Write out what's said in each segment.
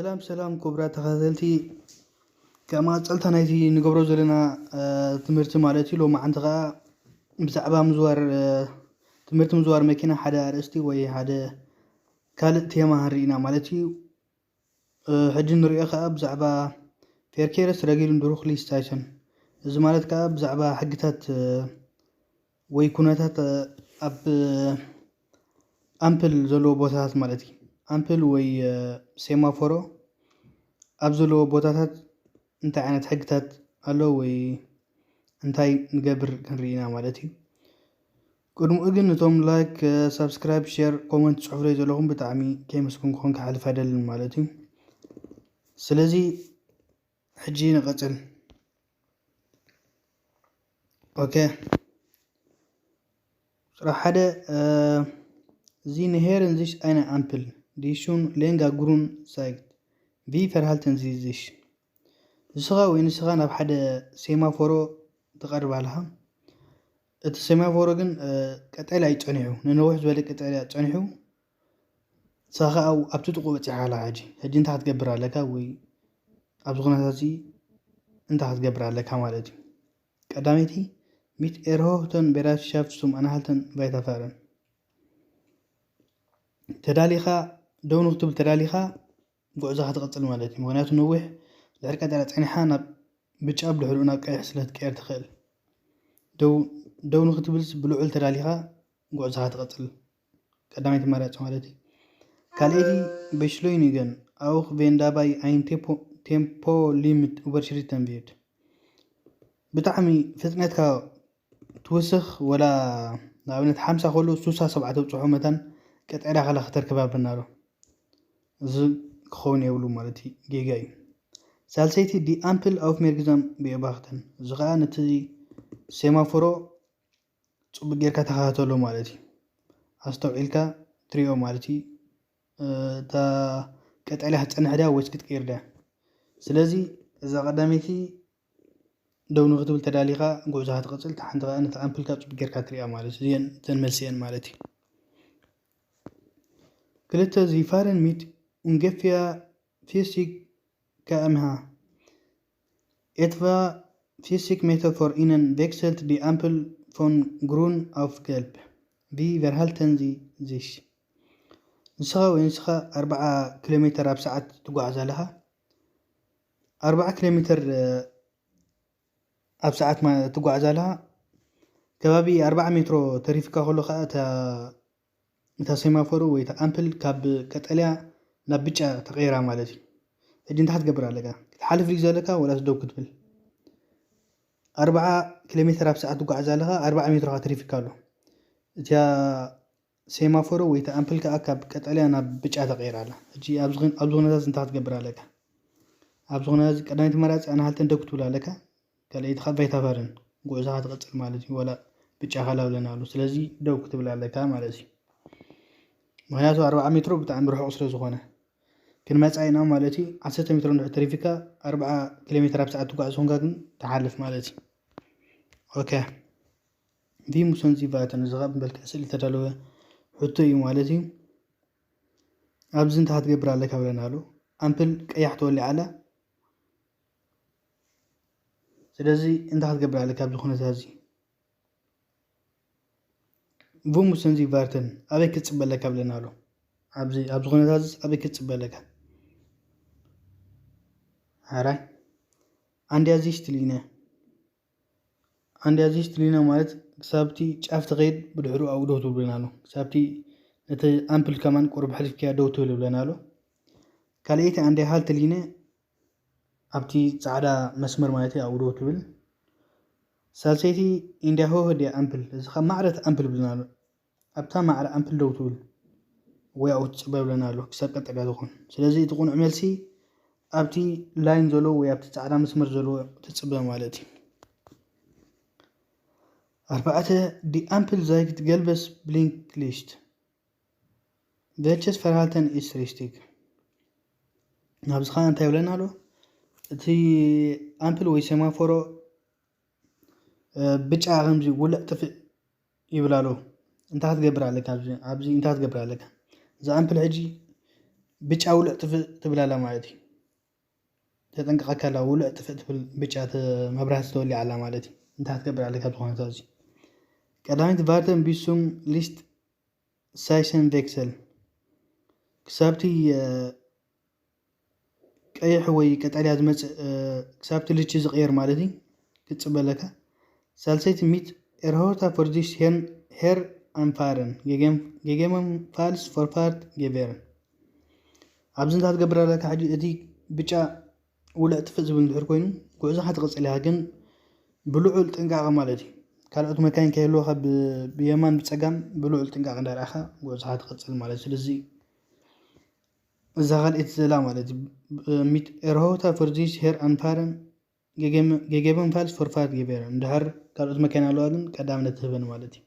ሰላም ሰላም ክቡራት ተኸታተልቲ፣ ከም መቐጸልታ ናይቲ ንገብሮ ዘለና ትምህርቲ ማለት እዩ። ሎማዓንቲ ከዓ ብዛዕባ ምዝዋር ትምህርቲ ምዝዋር መኪና ሓደ ኣርእስቲ ወይ ሓደ ካልእ ቴማ ንርኢ ኢና ማለት እዩ። ሕጂ ንሪኦ ከዓ ብዛዕባ ፌርኬረስ ረጊሉን ድሩክሊስ ታይሰን፣ እዚ ማለት ከዓ ብዛዕባ ሕግታት ወይ ኩነታት ኣብ ኣምፕል ዘለዎ ቦታታት ማለት እዩ። ኣምፕል ወይ ሴማፎሮ ኣብ ዘለዎ ቦታታት እንታይ ዓይነት ሕግታት ኣሎ ወይ እንታይ ንገብር ክንርኢ ኢና ማለት እዩ። ቅድሚኡ ግን እቶም ላይክ፣ ሳብስክራይብ፣ ሼር፣ ኮመንት ፅሑፍለይ ዘለኹም ብጣዕሚ ከየመስግንኩኹም ክሓልፍ ኣይደልን ማለት እዩ። ስለዚ ሕጂ ንቐፅል። ኦኬ፣ ስራሕ ሓደ እዚ ንሄርን ዚሽ ኣይነ ኣምፕል ዲሹን ሌንጋ ግሩን ሳይት ቪ ፈርሃልተን ዚሽ ንስኻ ወይ ንስኻ ናብ ሓደ ሴማፎሮ ትቐርብ ኣለኻ። እቲ ሴማፎሮ ግን ቀጠልያ እዩ ጸኒሑ፣ ንነዊሕ ዝበለ ቀጠልያ ጸኒሑ። ንስኻ ኣብቲ ጥቑ በጺሕካ ኣለኻ። ሕጂ ሕጂ እንታይ ክትገብር ኣለካ ወይ ኣብዚ ኩነታት እዚ እንታይ ክትገብር ኣለካ ማለት እዩ። ቀዳመይቲ፣ ሚት ኤርሆህተን ቤራትሻፍት ሱም ኣናሃልተን ቫይታፋረን። ተዳሊኻ፣ ደው ንክትብል ተዳሊኻ ጉዕዞኻ ትቐጽል ማለት እዩ። ምኽንያቱ ነዊሕ ድሕሪ ቀጠልያ ጸኒሓ ናብ ብጫ ብድሕሪኡ ናብ ቀይሕ ስለ ክትቀየር ትኽእል። ደው ንክትብል ብልዑል ተዳሊኻ ጉዕዞኻ ትቐጽል። ቀዳመይቲ ኣማራጺ ማለት እዩ። ካልኣይቲ፣ በሽሎይኒገን ኣውኽ ቬንዳባይ ኣይን ቴምፖ ሊምት ኡበርሽሪተን ቪርድ። ብጣዕሚ ፍጥነትካ ትውስኽ፣ ወላ ንኣብነት ሓምሳ ከሎ ሱሳ ሰብዓ ተብፅሖ መታን ቀጠልያ ከላ ክተርክብ ኣብና ኣሎ። እዚ ክኸውን የብሉ ማለት እዩ፣ ጌጋ እዩ። ሳልሰይቲ፣ ዲ ኣምፕል ኣውፍ ሜርግዛም ብኤባክተን፣ እዚ ከዓ ነቲ ሴማፎሮ ፅቡቅ ጌርካ ተኸታተሎ ማለት እዩ። ኣስተውዒልካ ትሪኦ ማለት እዩ። እታ ቀጠልያ ክትጸንሕ ድያ ወይስ ክትቀይር ድያ? ስለዚ እዛ ቀዳመይቲ ደው ንክትብል ተዳሊኻ ጉዕዞኻ ትቐጽል፣ እታ ሓንቲ ከኣ ነታ ኣምፕልካ ጽቡቅ ጌርካ ትሪኣ ማለት እዩ። እዘን እተን መልሲ እየን ማለት እዩ። ክልተ፣ ዚ ፋረን ሚት ኡንገፍያ ፊሲክ ከኣምሃ ኤትቫ ፊሲክ ሜተፎር ኢነን ቬክሰልት ዲ ኣምፕል ፎን ግሩን ኣውፍ ገልፕ ቪ ቨርሃልተን ዚ ዚሽ። ንስኻ ወይ ንስኻ ኣርብዓ ኪሎ ሜተር ኣብ ሰዓት ትጓዓዝ ኣለኻ። ኣርብዓ ኪሎ ሜተር ኣብ ሰዓት ትጓዓዝ ኣለኻ። ከባቢ ኣርብዓ ሜትሮ ተሪፍካ ከሎ ከዓ እታ ሴማፎሮ ወይ እታ ኣምፕል ካብ ቀጠልያ ናብ ብጫ ተቐይራ ማለት እዩ። ሕጂ እንታይ ክትገብር ኣለካ? ክትሓልፍ ድዩ ዘለካ ወላስ ደው ክትብል? ኣርብዓ ኪሎ ሜትር ኣብ ሰዓት ትጓዓዝ ኣለኻ፣ ኣርብዓ ሜትሮ ተሪፍካ ኣሎ። እቲያ ሴማፎሮ ወይ እታ ኣምፕል ከዓ ካብ ቀጠልያ ናብ ብጫ ተቐይራ ኣላ። ሕጂ ኣብዚ ኩነታት እንታይ ክትገብር ኣለካ? ኣብዚ ኩነታት ቀዳመይቲ መራፂ ኣናሃልተን ደው ክትብል ኣለካ። ካልኣይቲ ከዓ ቫይታፋርን ጉዕዞኻ ትቐጽል ማለት እዩ። ዋላ ብጫ ካላ ብለና ኣሎ። ስለዚ ደው ክትብል ኣለካ ማለት እዩ። ምኽንያቱ ኣርብዓ ሜትሮ ብጣዕሚ ርሑቕ ስለ ዝኾነ ክንመጻ ኢና ማለት እዩ። ዓሰርተ ሜትሮ እንድሕር ተሪፊካ ኣርብዓ ኪሎ ሜትር ኣብ ሰዓት ትጓዓዝ ዝኾንካ ግን ትሓልፍ ማለት እዩ። ኦኬ። ቪ ሙሰን ዚ ቫተን እዚ ካብ መልክዕ ስእሊ ተዳለወ ሕቶ እዩ ማለት እዩ። ኣብዚ እንታይ ክትገብር ኣለካ ብለና ኣሎ። ኣምፕል ቀያሕ ተወሊዓ ኣላ። ስለዚ እንታይ ክትገብር ኣለካ ኣብዚ ኩነታት እዚ? ቡም ሙሰን ዚ ቫርተን ኣበይ ክትጽበ ኣለካ ብለና ኣሎ። ኣብዚ ኣብዚ ኩነታት እዚ ኣበይ ክትጽበ ኣለካ? ሓራይ ኣንድያ ዚሽ ትሊነ ኣንድያ ዚሽ ትሊነ ማለት ክሳብቲ ጫፍ ትኸይድ ብድሕሩ ኣብኡ ደው ትብልና ኣሎ። ክሳብቲ ነቲ ኣምፕል ከማን ቁሩብ ሕሊፍክያ ደው ትብል ብለና ኣሎ። ካልኣይቲ ኣንድያ ሃል ትሊነ ኣብቲ ጻዕዳ መስመር ማለት እዩ ኣብኡ ደው ትብል። ሳልሰይቲ ኢንድያ ሆ ህድያ ኣምፕል እዚ ካብ ማዕረ እቲ ኣምፕል ብለና ኣሎ። ኣብታ ማዕረ ኣምፕል ደው ትብል ወይ ኣብኡ ትጽበ ብለና ኣሎ ክሳብ ቀጠልያ ዝኾን። ስለዚ እቲ ቁኑዕ መልሲ ኣብቲ ላይን ዘሎ ወይ ኣብቲ ጻዕዳ መስመር ዘሎ ትጽበ ማለት እዩ። ኣርባዕተ ዲ ኣምፕል ዛይግት ገልበስ ብሊንክ ሊሽት ቨልቸስ ፈርሃልተን ኢስ ሪስቲክ ናብዚ ከዓ እንታይ ይብለና ኣሎ? እቲ ኣምፕል ወይ ሴማፎሮ ብጫ ከምዚ ውልዕ ጥፍእ ይብል ኣሎ። እንታይ ክትገብር ኣለካ? ኣብዚ እንታይ ክትገብር ኣለካ? እዚ ኣምፕል ሕጂ ብጫ ውልዕ ጥፍእ ትብል ኣላ ማለት እዩ። ተጠንቀቐካ ኣላ፣ ውልዕ ጥፍእ ትብል ብጫ ተ-፣ መብራህቲ ተወሊዓ ኣላ ማለት እዩ። እንታይ ክትገብር ኣለካ ኣብዚ ኩነታት እዚ? ቀዳመይቲ ቫርተን ቢሱም ሊስት ሳይሰን ቬክሰል ክሳብቲ፣ እ፣ ቀይሕ ወይ ቀጠልያ ዝመጽእ፣ እ፣ ክሳብቲ ልቺ ዝቕየር ማለት እዩ። ክትጽበ ኣለካ። ሳልሰይቲ ሚት ኤርሆታ ፎርዚሽ ሄር ኣንፋረን ጌጌመንፋልስ ፎርፋርት ጌቬርን። ኣብዚ እንታይ ትገብር ኣለካ ሕጂ? እቲ ብጫ ውልዕ ጥፍእ ዝብል እንድሕር ኮይኑ፣ ጉዕዞኻ ትቕጽል ኢኻ፣ ግን ብልዑል ጥንቃቐ ማለት እዩ። ካልኦት መካይን ከይህልወኻ ብ-፣ ብየማን ብጸጋም ብልዑል ጥንቃቐ እንዳርኣኻ ጉዕዞኻ ትቕጽል ማለት እዩ። ስለዚ እዛ ካልኣይቲ ዘላ ማለት እዩ፣ ሚት ኤርሆታ ፎርዚሽ ሄር ኣንፋረን ጌጌመንፋልስ ፎርፋርት ጌቬርን። እንድሕር ካልኦት መካይን ኣለዋ ግን ቀዳምነት ትህበን ማለት እዩ።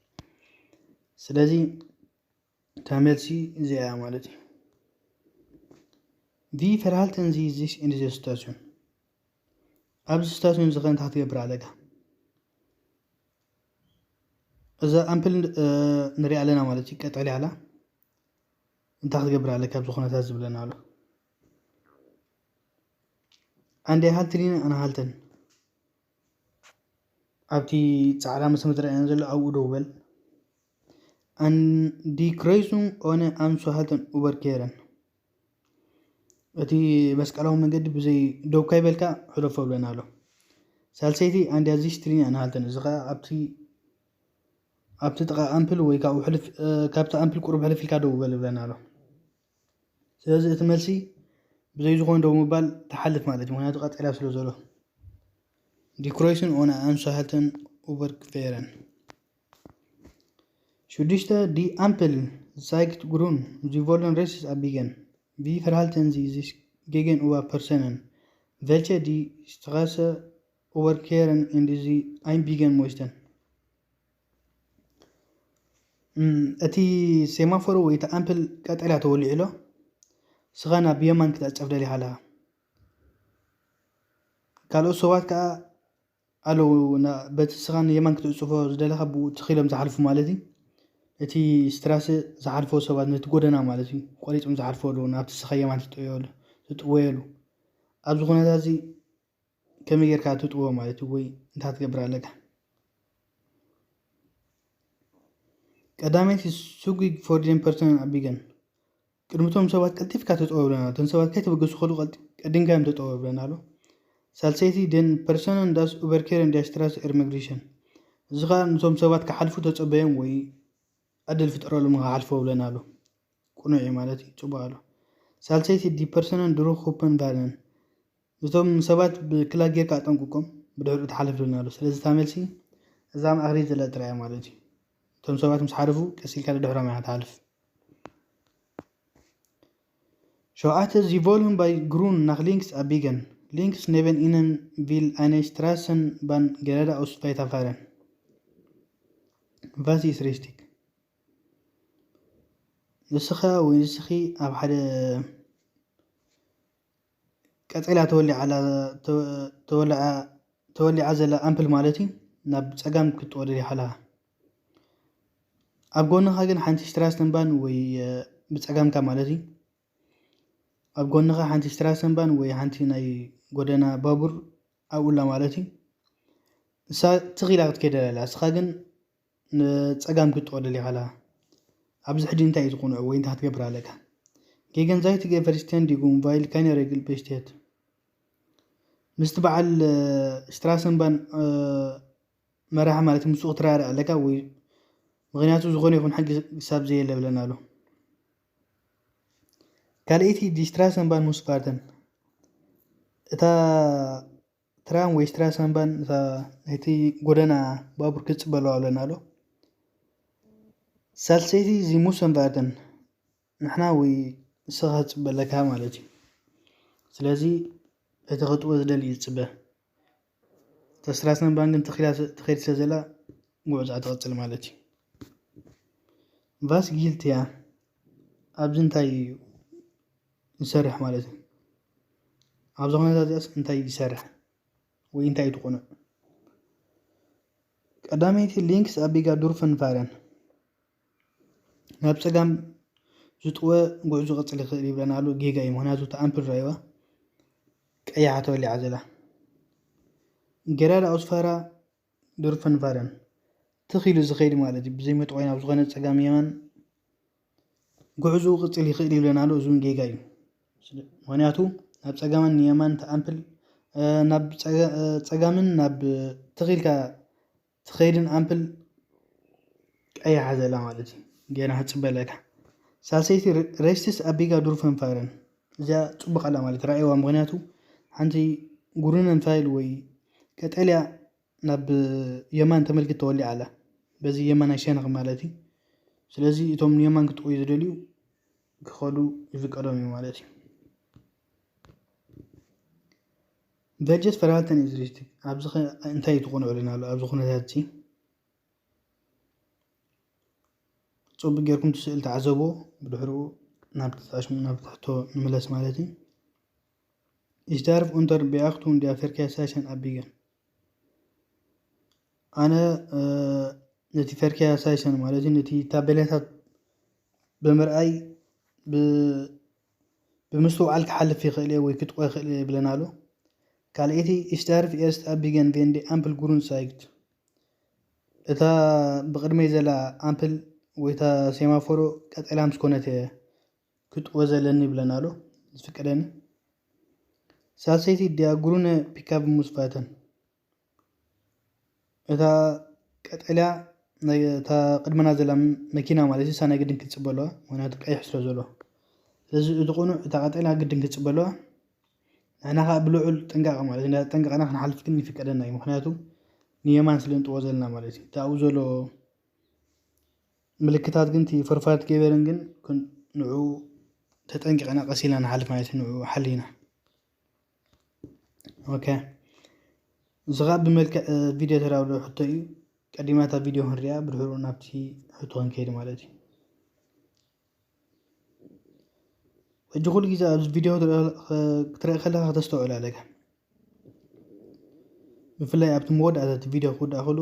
ስለዚ እታ መልሲ እዚኣ እያ ማለት እዩ። ቪ ፈርሃልተን ዚ ዚስ ኢን ዚ ስታሲዮን። ኣብዚ ስታሲዮን እዚ ከ እንታይ ክትገብር ኣለካ? እዛ ኣምፕል፣ እ፣ ንሪኣ ኣለና ማለት እዩ፣ ቀጠልያ ኣላ። እንታይ ክትገብር ኣለካ ኣብዚ ኩነታት ዝብለና ኣሎ። ኣንዴ ሃልትሊን ኣነ ሃልተን ኣብቲ ጻዕዳ መስመር ዝረኣየን ዘሎ ኣብኡ ደው በል። ኣን ዲ ክረይሱን ኦነ ኣምሱ ሃልተን ኡበር ኬረን። እቲ መስቀላዊ መንገዲ ብዘይ ደው ካይበልካ ሕለፎ ብለና ኣሎ። ሳልሰይቲ ኣንድያ ዚሽ ትሪኒ ኣንሃልተን፣ እዚ ኸኣ ኣብቲ፣ ኣብቲ ጥቓ ኣምፕል ወይ ካብኡ ሕልፍ፣ እ፣ ካብቲ ኣምፕል ቁሩብ ሕልፍ ኢልካ ደው በል ብለና ኣሎ። ስለዚ እቲ መልሲ ብዘይ ዝኾነ ደው ምባል ትሓልፍ ማለት እዩ፣ ምኽንያቱ ቀጠልያ ስለ ዘሎ። ዲ ክሮይስን ኦነ ኣንሶ ሃልተን ኡበር ፌረን። ሽዱሽተ ዲ ኣምፕል ሳይክት ግሩን ዚ ቮለን ሬስስ ኣቢገን ቪ ፈርሃልተን ዚ ዚሽ ጌገን ኡባ ፐርሰነን ቨልቸ ዲ ስትራሰ ኡበር ኬረን እንዲ ዚ ኣይንቢገን ሞይስተን። እም፣ እቲ ሴማፎሮ ወይ እቲ ኣምፕል ቀጠልያ ተወሊዑ ኣሎ። ስኻ ናብ የማን ክትዕጸፍ ደሊኻ ኣለኻ። ካልኦት ሰባት ከኣ ኣለዉ፣ ና-፣ በቲ ስኻ ንየማን ክትዕጽፎ ዝደለኻ ብኡ ትኽ ኢሎም ዝሓልፉ ማለት እዩ። እቲ ስትራሰ ዝሓልፈው ሰባት ነቲ ጎደና ማለት እዩ፣ ቆሪጾም ዝሓልፉ ኣለዉ፣ ናብቲ ስኻ የማን ትጥወየሉ፣ ትጥወየሉ። ኣብዚ ኩነታት እዚ ከመይ ጌርካ ትጥወ ማለት እዩ፣ ወይ እንታይ ትገብር ኣለካ? ቀዳመይቲ ሱጊግ ፎር ዴን ፐርሰን ኣቢገን። ቅድሚቶም ሰባት ቀልጢፍካ ተጠወ ብለና ኣሎ። እቶም ሰባት ከይተበገሱ ከሉ ቀልጢ-፣ ቀዲምካዮም ተጠወ ብለና ኣሎ። ሳልሰይቲ ደን ፐርሰነን ዳስ ኡበርኬረን ዲያስትራስ ኤርመግሪሽን። እዚ ኸኣ ነቶም ሰባት ክሓልፉ ተጸበዮም ወይ ዕድል ፍጠረሎም ክሓልፎ ብለና ኣሎ። ቅኑዕ እዩ ማለት እዩ፣ ጽቡቕ ኣሎ። ሳልሰይቲ ዲ ፐርሰነን ድሩ ኩፐን ቫለነን። እቶም ሰባት ብክላ ጌርካ ኣጠንቅቆም፣ ብድሕሪኡ ትሓልፍ ዝብለና ኣሎ። ስለዚ እታ መልሲ እዛ ማእኸለይቲ ዘላ ጥራይ እያ ማለት እዩ። እቶም ሰባት ምስ ሓለፉ ቀስ ኢልካ ድሕሮም ኢኻ ትሓልፍ። ሸውዓተ ዚ ቮልም ባይ ግሩን ናኽ ሊንክስ ኣቢገን ሊንክስ ኔበን ኢነን ቪል ኣይነ ስትራሰን ባን ገረዳ ኡስ ቫይታፋረን። ቫስ ኢስ ሪስቲክ። ንስኻ ወይ ንስኺ ኣብ ሓደ ቀጸላ ተወሊዓ ኣላ፣ ተ-፣ ተወልዓ-፣ ተወሊዓ ዘላ ኣምፕል ማለት እዩ፣ ናብ ጸጋም ክትጥወ ደሊኻ ኣለኻ። ኣብ ጎንኻ ግን ሓንቲ ስትራሰንባን ወይ፣ እ፣ ብጸጋምካ ማለት እዩ፣ ኣብ ጎንኻ ሓንቲ ስትራሰንባን ወይ ሓንቲ ናይ ጎደና ባቡር ኣብኡ ኣላ ማለት እዩ። ንሳ ትኽ ኢላ ክትከይድ ኣላ፣ ንስኻ ግን ንጸጋም ክትጥወ ደሊኻ ኣለኻ። ኣብዚ ሕጂ እንታይ እዩ ዝቕኑዕ ወይ እንታይ ክትገብር ኣለካ? Gegen Seite verständigung, weil keine Regel besteht። ምስቲ በዓል፣ እ፣ ስትራሰንባን፣ እ፣ መራሒ ማለት ምስኡ ክትረዳዳእ ኣለካ ወይ ምኽንያቱ ዝኾነ ይኹን ሕጊ ክሳብ ዘየለ ብለና ኣሎ። ካልኣይቲ ዲ ስትራሰንባን ሙስፋርተን። እታ ትራም ወይ ስትራሰንባን እታ ናይቲ ጎደና ባቡር ክትጽበ ኣለዋ ብለና ኣሎ። ሳልሰይቲ ዚ ሙሰንባርተን ንሕና ወይ ንስኻ ክትጽበ ኣለካ ማለት እዩ። ስለዚ እቲ ክጥወ ዝደሊ እዩ ዝጽበ። እታ ስትራሰንባን ግን ትኺላ-፣ ትኸይድ ስለ ዘላ ጉዕዞኣ ትቕጽል ማለት እዩ። ቫስ ጊልት እያ። ኣብዚ እንታይ እዩ ዝሰርሕ ማለት እዩ? ኣብዛ ኩነታት እዚኣስ እንታይ ይሰርሕ ወይ እንታይ እዩ ትቕኑዕ? ቀዳመይቲ ሊንክስ ኣቢጋ ዱርፈን ፋረን። ናብ ጸጋም ዝጥወ ጉዕዞ ቀጽል ይኽእል ይብለና ኣሎ። ጌጋ እዩ። ምኽንያቱ እታ ኣምፕል ራእይዋ ቀያሓ ተወሊዓ ዘላ። ጌራዳ ኣውስፋራ ዱርፈንፋረን ትኽ ኢሉ ዝኸይድ ማለት እዩ። ብዘይ መጥቆይ ናብ ዝኾነ ጸጋም የማን ጉዕዞ ቅጽል ይኽእል ይብለና ኣሎ። እዚ እውን ጌጋ እዩ። ስለ-፣ ምኽንያቱ ናብ ጸጋምን የማን እታ ኣምፕል፣ እ፣ ናብ ጸጋ-፣ እ፣ ጸጋምን ናብ ትኽ ኢልካ ትኸይድን ኣምፕል ቀያሓ ዘላ ማለት እዩ። ጌና ክጽበለካ። ሳልሰይቲ ረ-፣ ሬስትስ ኣቢጋ ዱርፈንፋረን። እዚኣ ጽቡቕ ኣላ ማለት ራእይዋ። ምኽንያቱ ሓንቲ ጉርነን ፋይል ወይ ቀጠልያ ናብ የማን ተመልክት ተወሊዓ ኣላ። በዚ የማናይ ሸነኽ ማለት እዩ። ስለዚ እቶም ንየማን ክትቆዩ ዝደልዩ ክኸዱ ይፍቀዶም እዩ ማለት እዩ። ቨጀት ፈራልተን ኢዝ ሪስቲክ። ኣብዚ ኸ እንታይ እዩ ትቕንዑ ኢልና ኣሎ? ኣብዚ ኩነታት እዚ ጽቡቅ ጌርኩም እቲ ስእሊ ተዓዘብዎ። ብድሕሪኡ ናብቲ ታሽሙ፣ ናብቲ ሕቶ ንምለስ ማለት እዩ። Ich darf unter Beachtung der Verkehrszeichen abbiegen። ኣነ፣ እ፣ ነቲ ፈርኪያ ሳይሰን ማለት እዩ፣ ነቲ ታቤላታት ብምርኣይ ብ-፣ ብምስትውዓል ክሓልፍ ይኽእል እየ ወይ ክጥቆ ይኽእል እየ ይብለና ኣሎ። ካልኣይቲ፣ Ich darf erst abbiegen, wenn die Ampel grün zeigt። እታ ብቕድመይ ዘላ ኣምፕል ወይ እታ ሴማፎሮ ቀጠልያ ምስ ኮነት እየ ክጥቆ ዘለኒ ይብለና ኣሎ። ዝፍቀደኒ። ሳልሰይቲ፣ Der grüne Pickup muss warten። እታ ቀጠልያ ናይ፣ እታ ቅድመና ዘላ መኪና ማለት እዩ፣ እሳ ናይ ግድን ክትጽበ ኣለዋ፣ ምኽንያቱ ቀይሕ ስለ ዘለዋ። ስለዚ እቲ ቅኑዕ እታ ቀጠልያ ግድን ክትጽበ ኣለዋ። ንሕና ኸኣ ብልዑል ጥንቃቐ ማለት እዩ፣ እንዳተጠንቀቕና ክንሓልፍ ግን ይፍቀደና እዩ፣ ምኽንያቱ ንየማን ስለ ንጥዎ ዘለና ማለት እዩ። እቲ ኣብኡ ዘሎ ምልክታት ግን፣ እቲ ፈርፋርት ገበርን ግን ክን-፣ ንዕኡ ተጠንቂቕና ቀስ ኢልና ንሓልፍ ማለት እዩ፣ ንዕኡ ሓሊና። ኦኬ። እዚ ኸኣ ብመልክዕ፣ እ፣ ቪድዮ ተዳውሎ ሕቶ እዩ። ቀዲምና እታ ቪድዮ ክንሪኣ፣ ብድሕሪኡ ናብቲ ሕቶ ክንከይድ ማለት እዩ። ሕጂ ኩሉ ግዜ ኣብዚ ቪድዮ ክትርኢ፣ ክትርኢ ከለኻ ከተስተውዕል ኣለካ። ብፍላይ ኣብቲ መወዳእታ እቲ ቪድዮ ክውዳእ ከሎ፣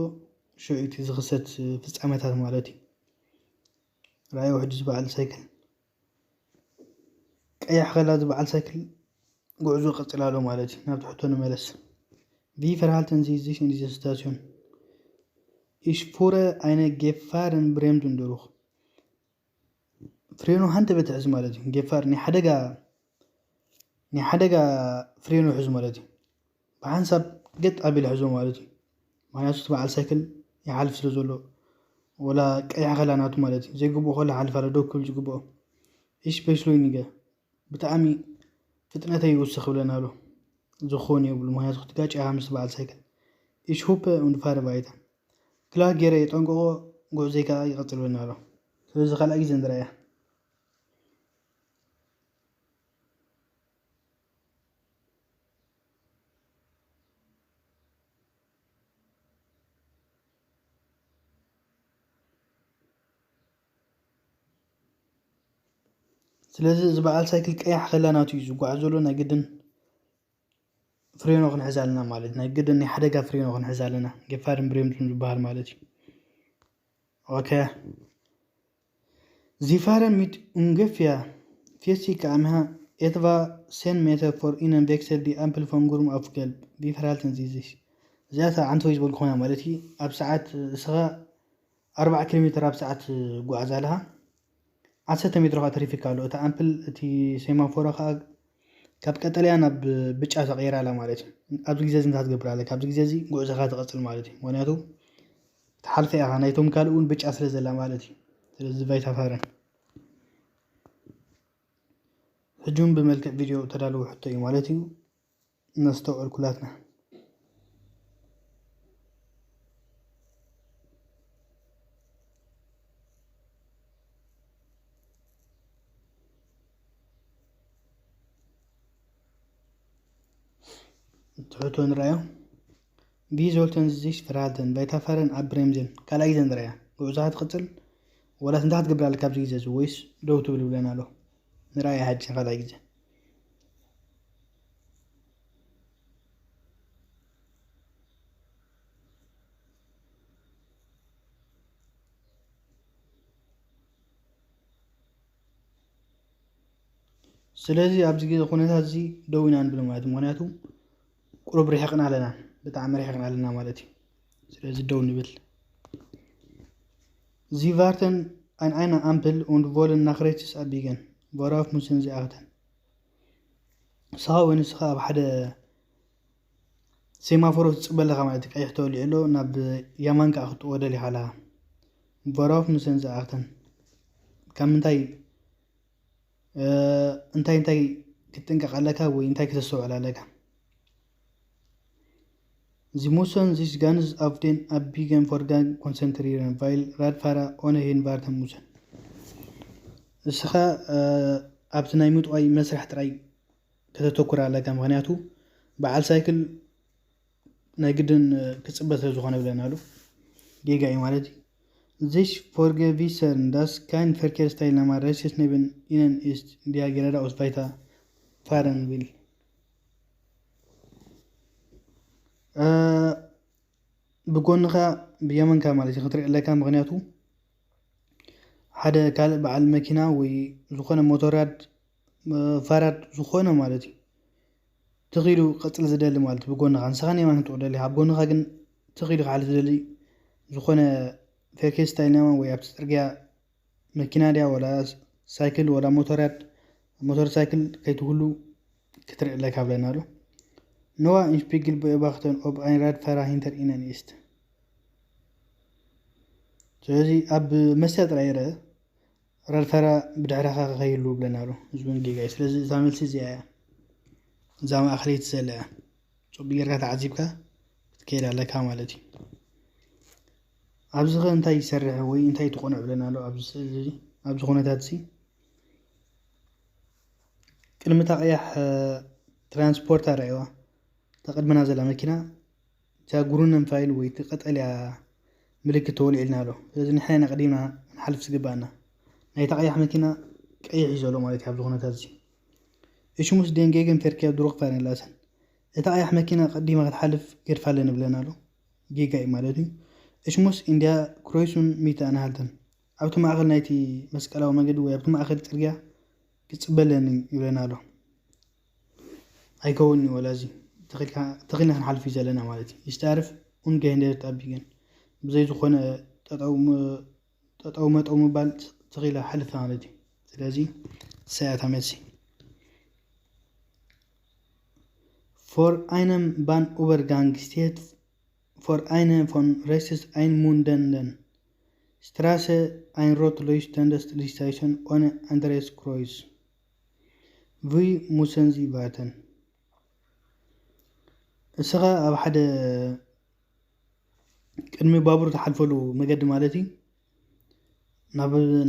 ሽዑ እቲ ዝኽሰት ፍጻመታት ማለት እዩ። ረኣይዎ ሕጂ እዚ በዓል ሳይክል። ቀያሕ ከላ እዚ በዓል ሳይክል ጉዕዞ ቀጽል ኣሎ ማለት እዩ። ናብቲ ሕቶ ንመለስ። Wie verhalten Sie sich in dieser Situation? Ich fahre eine Gefahrenbremsung durch. ፍሬኑ ሃንተ በትሕዝ ማለት እዩ። ገፋር ናይ ሓደጋ፣ ናይ ሓደጋ ፍሬኑ ሕዙ ማለት እዩ። ብሓንሳብ ገጥ ኣቢለ ሕዞ ማለት እዩ። ምኽንያቱ እቲ በዓል ሳይክል ይሓልፍ ስለ ዘሎ፣ ወላ ቀይሕ ከላ ናቱ ማለት እዩ። ዘይግብኦ ከላ ሓልፍ ኣሎ፣ ደው ክብል ዝግብኦ። Ich beschleunige። ብጣዕሚ ፍጥነተይ ይውስኽ ይብለና ኣሎ። ዝኾን የብሉ፣ ምኽንያቱ ክትጋጭ ኢኻ ምስ በዓል ሳይክል። Ich hupe und fahre weiter። ክላክ ገይረ የጠንቅቖ፣ ጉዕዞይ ከኣ ይቐጽል ይብለና ኣሎ። ስለዚ ካልኣይ ግዜ ንርኣያ። ስለዚ እዚ በዓል ሳይክል ቀያሕ ከላ ናቱ እዩ ዝጓዓዝ ዘሎ፣ ናይ ግድን ፍሬኖ ክንሕዝ ኣለና ማለት፣ ናይ ግድን ናይ ሓደጋ ፍሬኖ ክንሕዝ ኣለና። ገፋርን ብሬምቱን ዝበሃል ማለት እዩ። ኦኬ። Sie fahren mit ungefähr vierzig km/h etwa zehn Meter vor Ihnen wechselt die Ampel von grün auf gelb. Wie verhalten Sie sich? እዚኣ እታ ዓንተወይ ዝበልኩ ኮይና ማለት እዩ። ኣብ ሰዓት እስኻ ኣርባዓ ኪሎ ሜትር ኣብ ሰዓት ትጓዓዝ ኣለኻ። ዓሰርተ ሜትሮ ከኣ ተሪፊካ ኣሎ። እታ ኣምፕል፣ እቲ ሴማፎሮ ከኣ ካብ ቀጠልያ ናብ ብጫ ተቐይራ ኣላ ማለት እዩ። ኣብዚ ግዜ እዚ እንታይ ትገብር ኣለካ? ኣብዚ ግዜ እዚ ጉዕዞኻ ትቐጽል ማለት እዩ። ምኽንያቱ ትሓልፈ ኢኻ፣ ናይቶም ካልእ እውን ብጫ ስለ ዘላ ማለት እዩ። ስለዚ ቫይታፋረን ሕጂ እውን ብመልክዕ ቪድዮ ተዳለወ ሕቶ እዩ ማለት እዩ። ነስተውዕል ኩላትና። ትሕቶ ንርኣዮ። Wie sollten Sie sich verhalten? Weiterfahren, abbremsen። ካልኣይ ግዜ ንርኣያ። ጉዕዞኻ ትቕጽል ወላስ እንታይ ክትገብር ኣለካ ኣብዚ ግዜ እዚ? ወይስ ደው ትብል ይብለና ኣሎ? ንርኣያ ሕጂ ካልኣይ ግዜ። ስለዚ ኣብዚ ግዜ ኩነታት እዚ ደው ኢና ንብል ማለት እዩ። ምክንያቱ ቁሩብ ርሒቕና ኣለና፣ ብጣዕሚ ርሒቕና ኣለና ማለት እዩ። ስለዚ ደው ንብል። Sie warten an einer Ampel und wollen nach rechts abbiegen. Worauf müssen sie achten? ንስኻ ወይ ንስኻ ኣብ ሓደ ሴማፎሮ ትፅበ ኣለኻ ማለት እዩ። ቀይሕ ተወሊዑ ኣሎ፣ ናብ የማን ከዓ ክትጥዎ ደሊኻ ኣለኻ። Worauf müssen sie achten? ካብ ምንታይ እንታይ እንታይ ክትጥንቀቕ ኣለካ ወይ እንታይ ክተስተውዕል ኣለካ? Sie müssen sich ganz auf den Abbiegen vorgang konzentrieren, weil Radfahrer ohnehin warten müssen. ንስኻ ኣብቲ ናይ ምጥዋይ መስርሕ ጥራይ ከተተኩር ኣለካ። ምክንያቱ በዓል ሳይክል ናይ ግድን ክፅበ ስለ ዝኾነ ብለና ኣሎ። ጌጋ እዩ ማለት እዩ። Sich vergewissern, dass kein Verkehrsteilnehmer rechts neben ihnen ist, der geradeaus weiter fahren will. ብጎንኻ ብየመንካ ማለት እዩ ክትርኢ ኣለካ። ምክንያቱ ሓደ ካልእ በዓል መኪና ወይ ዝኾነ ሞቶራድ ፋራድ ዝኾነ ማለት እዩ ትኺሉ ቀፅል ዝደሊ ማለት እዩ። ብጎንኻ ንስኻ ንየማን ክትጥውደሊ ኣብ ጎንኻ ግን ትኺሉ ክሓልፍ ዝደሊ ዝኾነ ፌርኬስታይል ንየማን ወይ ኣብቲ ፅርግያ መኪና ድያ ወላ ሳይክል ወላ ሞቶራድ ሞተር ሳይክል ከይትህሉ ክትርኢ ኣለካ ብለና ኣሎ። Noah in Spiegel beobachten, ob ein Radfahrer hinter ihnen ist. ስለዚ ኣብ መስትያ ጥራይ ይረአ ራድፋራ ብድሕረኻ ከይህሉ ብለና ኣሎ። እዚ እውን ጌጋ እዩ። ስለዚ እዛ መልሲ እዚኣ እያ፣ እዛ ማእኸለይቲ ዘላ እያ። ፅቡቅ ጌርካ ተዓዚብካ ክትከይድ ኣለካ ማለት እዩ። ኣብዚ ኸ እንታይ ይሰርሕ ወይ እንታይ ትቆንዕ ብለና ኣሎ? ኣብዚ ስእሊ ኣብዚ ኩነታት እዚ ቅድሚ እታ ቀያሕ ትራንስፖርት ኣረኣይዋ እታ ቅድመና ዘላ መኪና እታ ግሩነን ፋይል ወይ እቲ ቀጠልያ ምልክት ተወሊዕልና ኣሎ። ስለዚ ንሕና ኢና ቀዲምና ክንሓልፍ ዝግባኣና። ናይታ ቀያሕ መኪና ቀይሕ እዩ ዘሎ ማለት እዩ ኣብዚ ኩነታት እዚ። Ich muss den Gegenverkehr durchfahren lassen. እታ ቀያሕ መኪና ቀዲማ ክትሓልፍ ገድፋ ኣለኒ ብለና ኣሎ። ጌጋ እዩ ማለት እዩ። Ich muss in der Kreuzung Mitte anhalten. ኣብቲ ማእኸል ናይቲ መስቀላዊ መገዲ ወይ ኣብቲ ማእኸል ፅርግያ ክፅበ ኣለኒ ይብለና ኣሎ። ኣይከውን እዩ ወላ እዚ ተኺልና ክንሓልፍ እዩ ዘለና ማለት እዩ። Ich darf ungehindert abbiegen. ብዘይ ዝኾነ ጠጠው መጠው ምባል ተኺላ ሓልፍ ማለት እዩ። ስለዚ ሰያታ መልሲ vor einem Bahnübergang steht vor einem von rechts einmundenden Straße ein rot leuchtendes Lichtzeichen ohne anderes Kreuz. Wie müssen Sie warten? እስኻ ኣብ ሓደ ቅድሚ ባቡር ትሓልፈሉ መገዲ ማለት እዩ።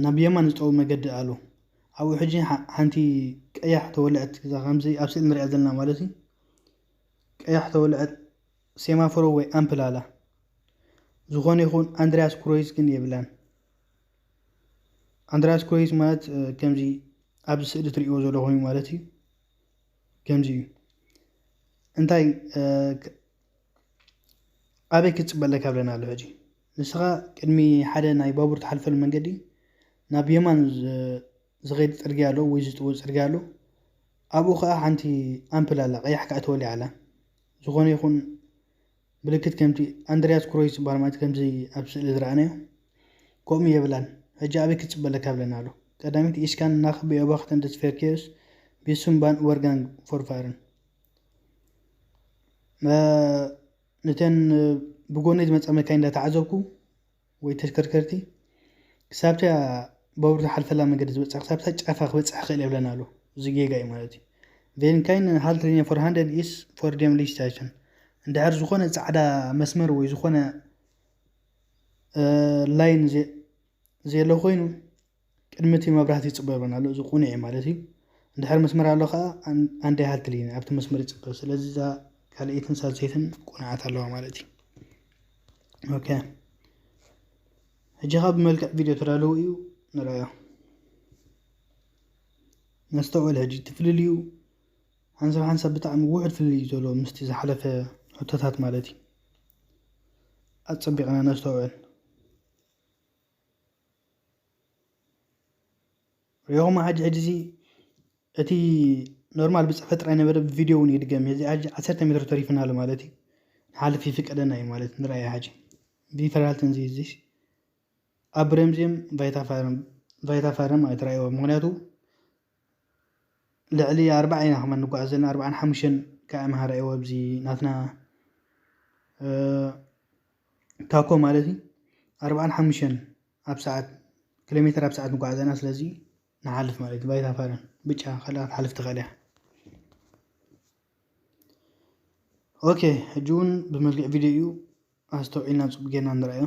ናብ የማን ዝጠው መገዲ ኣሎ። ኣብኡ ሕጂ ሓንቲ ቀያሕ ተወልዐት ከምዚ ኣብ ስእሊ ንሪኣ ዘለና ማለት እዩ። ቀያሕ ተወልዐት ሴማፎሮ ወይ ኣምፕል ኣላ። ዝኾነ ይኹን ኣንድሪያስ ክሮይዝ ግን የብላን። ኣንድሪያስ ክሮይዝ ማለት ከምዚ ኣብዚ ስእሊ ትሪእዎ ዘለኹም ማለት እዩ። ከምዚ እዩ። እንታይ ኣበይ ክትፅበ ኣለካ ብለና ኣሎ። ሕጂ ንስኻ ቅድሚ ሓደ ናይ ባቡር ትሓልፈሉ መንገዲ ናብ የማን ዝኸይድ ፅርግያ ኣሎ ወይ ዝጥወ ፅርግያ ኣሎ። ኣብኡ ከዓ ሓንቲ ኣምፕል ኣላ፣ ቀያሕ ከዓ ተወሊዓ ኣላ። ዝኾነ ይኹን ምልክት ከምቲ ኣንድሪያስ ክሮይስ ዝበሃል ማለት ከምዚ ኣብ ስእሊ ዝረኣናዮ ከምኡ የብላን። ሕጂ ኣበይ ክትፅበ ኣለካ ብለና ኣሎ። ቀዳሚት ኢስካን ናኽ ብዮባክተን ደስፌርኬስ ቢሱምባን ወርጋን ፎርፋርን ነተን ብጎነይ ዝመፃ መካይ እንዳተዓዘብኩ ወይ ተሽከርከርቲ ክሳብታ ባቡር ዝሓልፈላ መንገዲ ዝበፅሕ ክሳብታ ጫፋ ክበፅሕ ክእል የብለና ኣሎ። እዚ ጌጋ እዩ ማለት እዩ። Wenn kein Haltlinie vorhanden ist vor dem Lichtzeichen, እንድሕር ዝኾነ ፃዕዳ መስመር ወይ ዝኾነ ላይን ዘየሎ ኮይኑ ቅድሚ እቲ መብራህቲ ይፅበ ይብለና ኣሎ። እዚ ቁኑዕ እዩ ማለት እዩ። እንድሕር መስመር ኣሎ ከዓ ኣንደይ ሃልትሊን ኣብቲ መስመር ይፅበ። ስለዚ እዛ ካልኣይትን ሳልሰይትን ቁኑዓት ኣለዋ ማለት እዩ። ኦኬ፣ ሕጂ ከዓ ብመልክዕ ቪድዮ ተዳለዉ እዩ ንረኣዮ። ነስተውዕል ሕጂ እቲ ፍልልዩ ሓንሳብ ሓንሳብ ብጣዕሚ ውሑድ ፍልልዩ ዘሎ ምስቲ ዝሓለፈ ሕቶታት ማለት እዩ። ኣፀቢቕና ነስተውዕል። ሪኹም ሕጂ ሕጂ እዚ እቲ ኖርማል ብጽፈት ጥራይ ነበረ፣ ብቪድዮ እውን ይድገም። እዚ ሕጂ ዓሰርተ ሜትሮ ተሪፍና ኣሎ ማለት እዩ። ንሓልፍ ይፍቀደና እዩ ማለት ንርኣያ። ሕጂ ቪ ፈርሃልተን ዚ ዚሽ ኣብ ብረምዚየም ቫይታ ፋረም ኣይትረኣይዎ። ምክንያቱ ልዕሊ ኣርባዓ ኢና ከማን ንጓዓዝ ዘለና፣ ኣርባዓን ሓሙሽተን ከኣ ምሃር እዎ ኣብዚ ናትና ታኮ ማለት እዩ። ኣርባዓን ሓሙሽተን ኣብ ሰዓት ኪሎ ሜትር ኣብ ሰዓት ንጓዓዝ ዘለና። ስለዚ ንሓልፍ ማለት እዩ። ቫይታ ፋረን ብጫ ከላ ክትሓልፍ ትኽእል እያ። ኦኬ፣ ሕጂ እውን ብመልክዕ ቪድዮ እዩ። ኣስተውዒልና ጽቡቅ ጌርና ንርኣዮ።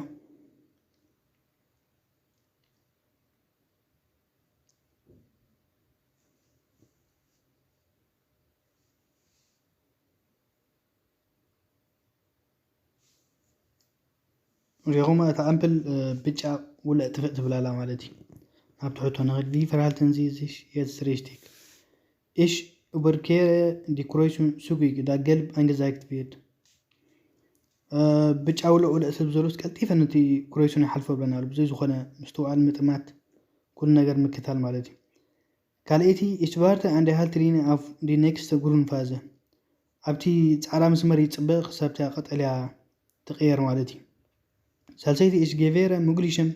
ሪኹም እታ ኣምፕል ብጫ ውልዕ ጥፍእ ትብላላ ማለት እዩ። ናብ ትሕቶ ንኽድ ቪ ፈርሃልተን ዚ ዚሽ የትስ ሪሽቲክ እሽ ኡበርኬረ ዲ ክሮይሱን ሱጉግ ዳ ገልብ ኣንገዛይክት ቪርድ። ብጫ ውልዕ ውልዕ ሰብ ዘሎስ ቀልጢፈ ነቲ ክሮይሱን ይሓልፎ ብለና ኣሎ። ብዘይ ዝኾነ ምስትውዓል ምጥማት ኩሉ ነገር ምክታል ማለት እዩ። ካልኣይቲ እሽትባርተ ኣንደ ሃልትሪኒ ኣፍ ዲ ኔክስተ ግሩን ፋዘ። ኣብቲ ጻዕዳ መስመር ይጽበ ክሳብታ ቀጠልያ ትቕየር ማለት እዩ። ሳልሰይቲ እሽ ጌቬረ ምጉሊሸም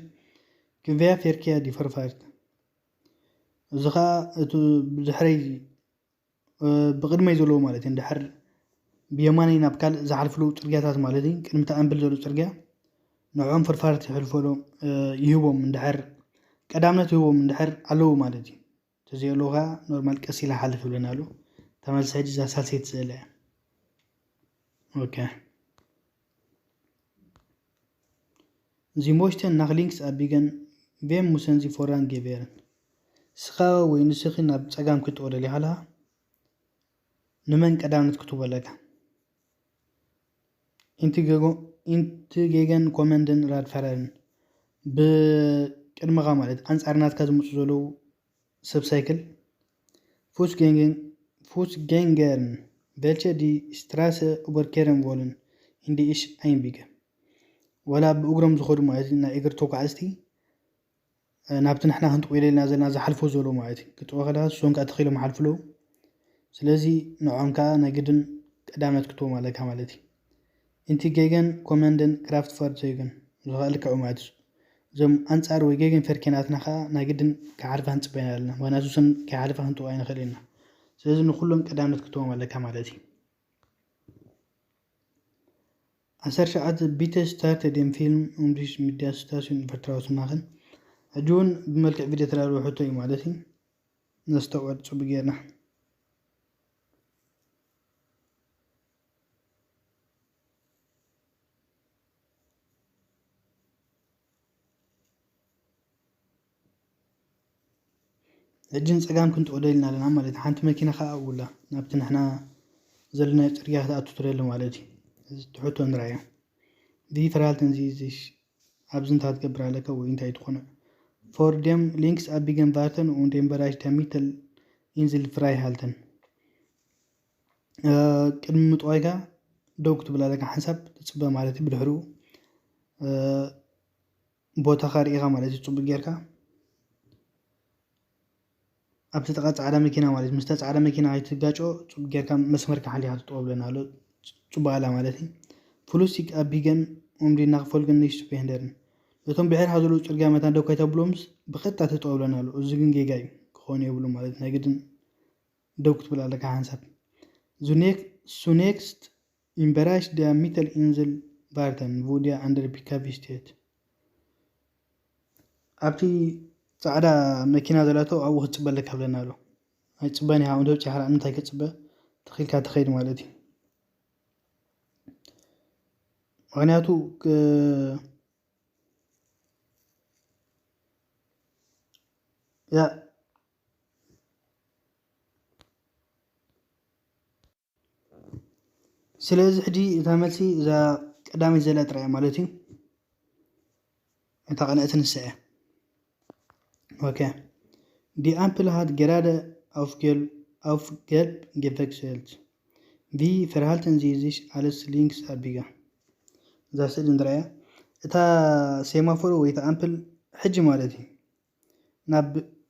ግንቨያ ፌርኪያ ዲ ፈርፋርት። እዚ ኸኣ እቲ ብድሕረይ ብቕድመይ ዘለዎ ማለት እዩ። እንድሕር ብየማነይ ናብ ካልእ ዝሓልፍሉ ጽርግያታት ማለት እዩ። ቅድሚ እቲ ኣምብል ዘሎ ጽርግያ ንዕኦም ፈርፋርት ይሕልፈሎም ይህቦም እንድሕር ቀዳምነት ይህቦም እንድሕር ኣለዉ ማለት እዩ። ተዘየለዉ ኸዓ ኖርማል ቀስ ኢላ ሓልፍ ይብለና ኣሎ። ተመልሰ ሕጂ እዛ ሳልሰይቲ ስእለ እያ። ኦኬ። ዚ ሞሽተን ናኽ ሊንክስ ኣቢገን ቬም ሙሰን ዚ ፎራን ጌቬርን። ስኻ ወይ ንስኺ ናብ ጸጋም ክትወደል ይኸላ ንመን ቀዳምነት ክትበለካ? ኢንቲ ጌገን ኮመንድን ራድፈረርን ብቅድመኻ ማለት ኣንጻር ናትካ ዝመፁ ዘለዉ ሰብ ሳይክል ፉስጌንገን ፉስጌንገርን ቬልቸ ዲ ስትራሰ ኡበርኬረን ቮልን ኢንዲ ኢሽ ኣይንቢገ። ወላ ብእግሮም ዝኸዱ ማለት እዩ፣ ናይ እግር ተጓዓዝቲ ናብቲ ንሕና ክንጥቆ ኢለና ዘለና ዝሓልፎ ዘሎ ማለት እዩ። ክጥቆ ከለካ እሶም ከዓ ተኺሎም ሓልፍሎ። ስለዚ ንዖም ከዓ ናይ ግድን ቀዳምነት ክትቦም ኣለካ ማለት እዩ። ኢንቲ ጌገን ኮመንደን ክራፍት ፋርዘዩገን ዝኸኣልካ ማለት እዩ። እዞም ኣንጻር ወይ ጌገን ፈርኬናትና ከዓ ናይ ግድን ክሓልፋ ክንጽበ ኢና ኣለና። ምክንያቱ እሶም ከይሓልፋ ክንጥቆ ኣይንኽእል ኢና። ስለዚ ንኩሎም ቀዳምነት ክትቦም ኣለካ ማለት እዩ። ኣሰርተ ሸውዓተ ቢተ ስታርተ ደም ፊልም ኡምዲሽ ሚድያ ስታሽን ቨርትራውስ ማኽን ሕጂ እውን ብመልክዕ ቪድዮ ተዳለወ ሕቶ እዩ ማለት እዩ። ነስተውዕል ጽቡቅ ጌርና። ሕጂ ንጸጋም ክንጥወደ ኢልና ኣለና ማለት እዩ። ሓንቲ መኪና ከኣ ኣብኡ ኣላ ናብቲ ንሕና ዘለናዮ ጽርግያ ክትኣቱ ትደሊ ማለት እዩ። እዚ ትሕቶ ንርኣዮ። ቪ ፈርሃልተን ዚ ዚሽ ኣብዚ እንታይ ትገብር ኣለካ ወይ እንታይ ትኾነ? ፎር ደም ሊንክስ ኣብ ቢገን ቫርተን ኡን ደም በራሽ ዳሚተል ኢንዝል ፍራይ ሃልተን። ቅድሚ ምጥዋይካ ደው ክትብል ኣለካ ሓንሳብ ትጽበ ማለት እዩ። ብድሕሪኡ ቦታኻ ርኢኻ ማለት እዩ። ጽቡቅ ጌርካ ኣብቲ ጥቃ ጻዕዳ መኪና ማለት ምስታ ጻዕዳ መኪና ኣይትጋጮ ጽቡቅ ጌርካ መስመርካ ሓሊኻ ትጥወ ብለና ኣሎ። ጽቡቅ ኣላ ማለት እዩ። ፍሉስቲክ ኣብ ቢገን ኡምዲ ናኽፈልገን ንሽ ስፔንደርን እቶም ብሕርሓ ዘለዉ ጽርግያ መታን ደው ከይተብሎምስ ብቐጥታ ትጥወ ብለና ኣሎ። እዚ ግን ጌጋ እዩ ክኾን የብሉ ማለት ናይ ግድን ደው ክትብል ኣለካ ሓንሳብ። ዙኔክ ሱኔክስት ኢምበራሽ ዲያ ሚተል ኢንዝል ቫርተን ቡድያ ኣንደር ፒካቪስቴት። ኣብቲ ጻዕዳ መኪና ዘላቶ ኣብኡ ክትጽበ ኣለካ ብለና ኣሎ። ኣይጽበን ኢኻ እንዶ ጫሕራ እንታይ ከጽበ ተኺልካ ትኸይድ ማለት እዩ። ምክንያቱ ያ ስለዚ ሕጂ እታ መልሲ እዛ ቀዳመይቲ ዘላ ጥራይ ማለት እዩ። እታ ቀንዕቲ ንሳ እያ። ኦኬ። Die Ampel hat gerade aufgel-, aufgelb gewechselt. Wie verhalten Sie sich als Linksabbieger? እዛ ስእሊ ንርኣያ። እታ ሴማፎር ወይ እታ ኣምፕል ሕጂ ማለት እዩ ናብ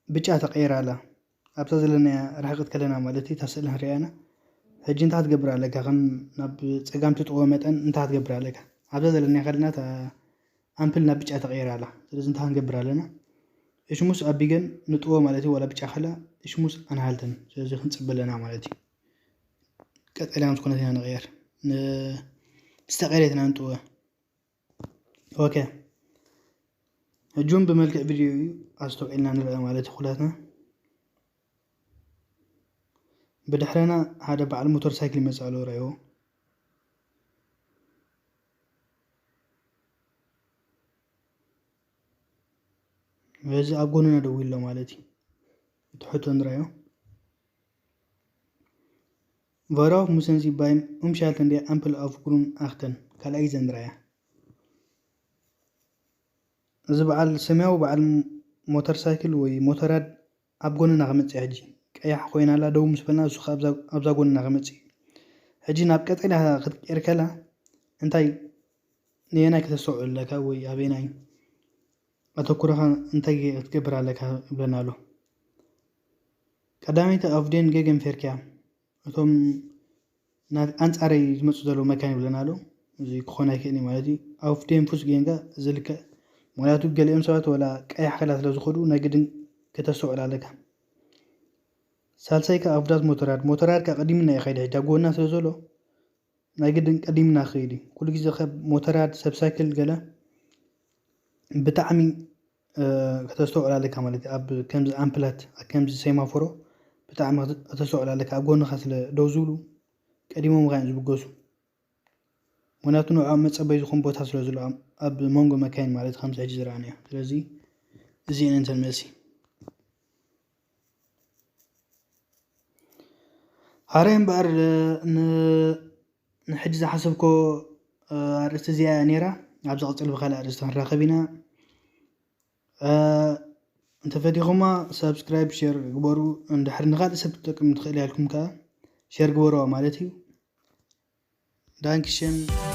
ብጫ ተቐይራ ኣላ። ኣብታ ዘለናያ ርሕቕት ከለና ማለት እዩ፣ እታ ስእሊ ንሪኣ ኢና። ሕጂ እንታይ ክትገብር ኣለካ? ከም ናብ ጸጋም ትጥዎ መጠን እንታይ ክትገብር ኣለካ? ኣብዛ ዘለናያ ከለና እታ ኣምፕል ናብ ብጫ ተቐይራ ኣላ። ስለዚ እንታይ ክንገብር ኣለና? እሽሙስ ኣቢገን ንጥዎ ማለት እዩ፣ ዋላ ብጫ ከላ እሽሙስ ኣንሃልተን። ስለዚ ክንጽበ ኣለና ማለት እዩ። ቀጠልያ ምስ ኮነት ኢና ንቕየር። ን-፣ ዝተቐየረት ኢና ንጥዎ። ኦኬ። ሕጂ እውን ብመልክዕ ቪድዮ እዩ፣ ኣስተውዒልና ንርአ ማለት እዩ ኩላትና። ብድሕረና ሓደ በዓል ሞተር ሳይክል ይመጽእ ኣሎ፣ ረእይዎ። እዚ ኣብ ጎንና ደው ኢሎ ማለት እዩ። እቲ ሕቶ ንርኣዮ። Worauf müssen sie beim Umschalten der Ampel auf Grün achten? ካልኣይ ዘንድራያ። እዚ በዓል ሰማያዊ በዓል ሞተር ሳይክል ወይ ሞተራድ ኣብ ጎንና ክመጽእ ሕጂ። ቀያሕ ኮይና ኣላ፣ ደው ምስ በልና እሱ ከኣ ኣብዛ፣ ኣብዛ ጎንና ክመጽእ እዩ። ሕጂ ናብ ቀጠልያ ክትቀየር ከላ እንታይ ንየናይ ከተስተውዕል ኣለካ ወይ ኣበየናይ ኣተኩሮኻ እንታይ ክትገብር ኣለካ ይብለና ኣሎ። ቀዳመይቲ auf den Gegenverkehr፣ እቶም ናብ ኣንጻረይ ዝመጹ ዘለዉ መካይን ይብለና ኣሎ። እዚ ክኾን ኣይክእልን እዩ ማለት እዩ። Auf den Fußgänger ዝልክዕ፣ ምኽንያቱ ገሊኦም ሰባት ወላ ቀያሕ ከላ ስለ ዝኸዱ ናይ ግድን ከተስተውዕል ኣለካ። ሳልሳይ ከኣ auf das Motorrad፣ ሞተራድ ከኣ ቀዲምና እዩ ከይዲ፣ ሕጂ ኣብ ጎንና ስለ ዘሎ ናይ ግድን ቀዲምና ክኸይድ እዩ። ኩሉ ግዜ ካብ ሞተራድ ሰብ ሳይክል ገለ ብጣዕሚ፣ እ፣ ከተስተውዕል ኣለካ ማለት እዩ። ኣብ ከምዚ ኣምፕላት፣ ኣብ ከምዚ ሴማፎሮ ብጣዕሚ ክተ-፣ ከተስተውዕል ኣለካ። ኣብ ጎንኻ ስለ ደው ዝብሉ ቀዲሞምኻ እዮም ዝብገሱ። ምኽንያቱ ንዕኦም መጸበይ ዝኾን ቦታ ስለ ዘሎ ኣብ፣ ኣብ መንጎ መካይን ማለት ከምዚ ሕጂ ዝረኣናዮ። ስለዚ እዚኤን እንተን መልሲ። ሓራይ እምበኣር፣ እ፣ ን-፣ ንሕጂ ዝሓሰብኮ፣ እ፣ ኣርእስቲ እዚኣ እያ ነይራ። ኣብ ዝቕጽል ብኻልእ ኣርእስቲ ክንራኸብ ኢና። እ፣ እንተፈቲኹማ ሳብስክራይብ፣ ሼር ግበሩ። እንድሕር ንኻልእ ሰብ ትጠቅም ትኽእል እያ ኢልኩም ከኣ ሼር ግበሩዋ ማለት እዩ። ዳንክሽን።